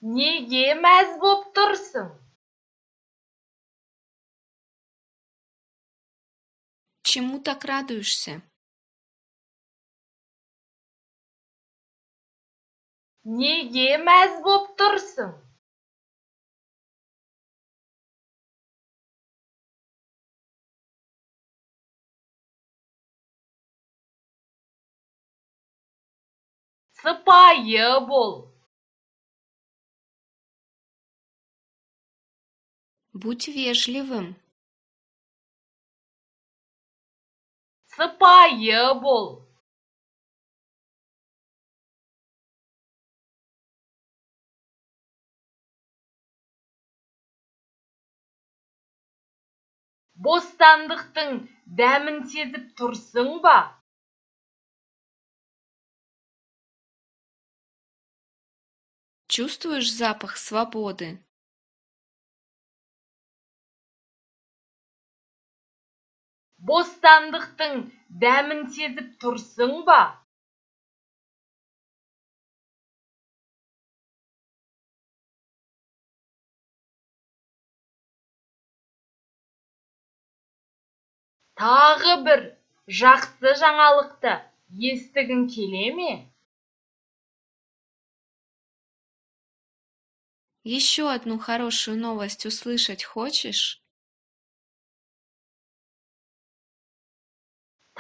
Неге мәз боп тұрсың? Чему так радуешься? Неге мәз боп тұрсың? Сыпайы бол. Будь вежливым. Сыпайы бол. Бостандықтың дәмін сезіп тұрсың ба? Чувствуешь запах свободы? Бостандықтың дәмін сезіп тұрсың ба? Тағы бір жақсы жаңалықты естігің келе ме? Еще одну хорошую новость услышать хочешь?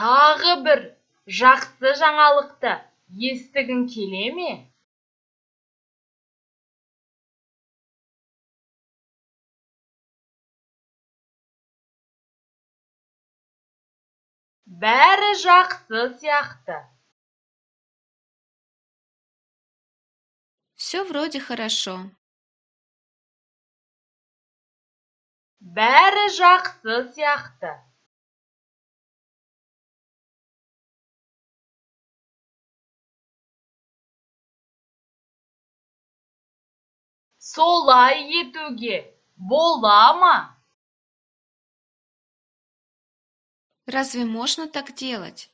Тағы бір жақсы жаңалықты естігің келе ме? Бәрі жақсы сияқты. Все вроде хорошо. Бәрі жақсы сияқты. Солай етуге бола ма? Разве можно так делать?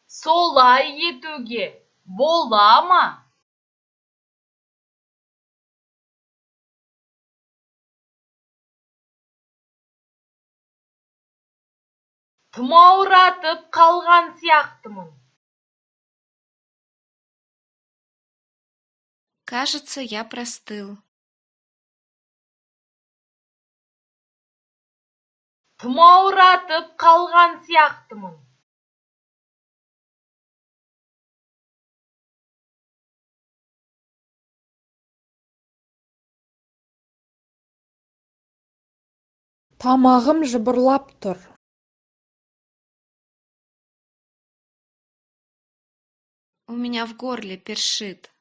Солай етуге бола ма? Тұмауратып қалған сияқтымын. Кажется, я простыл. Тұмауратып қалған сияқтымын. Тамағым жыбырлап тұр. У меня в горле першит.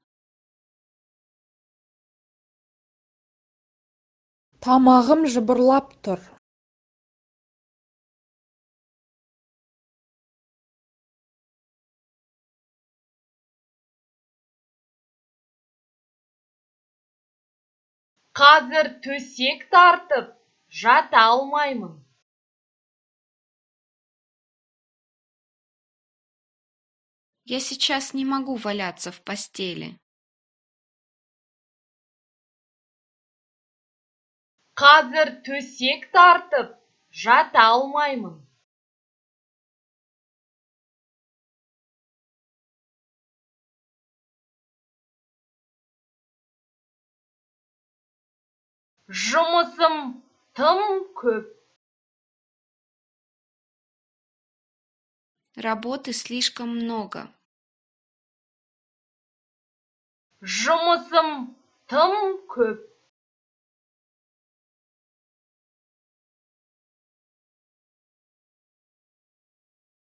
Тамағым жыбырлап тұр. Қазір төсек тартып жата алмаймын. Я сейчас не могу валяться в постели. Қазір төсек тартып жата алмаймын. Жұмысым тым көп. Работы слишком много. Жұмысым тым көп.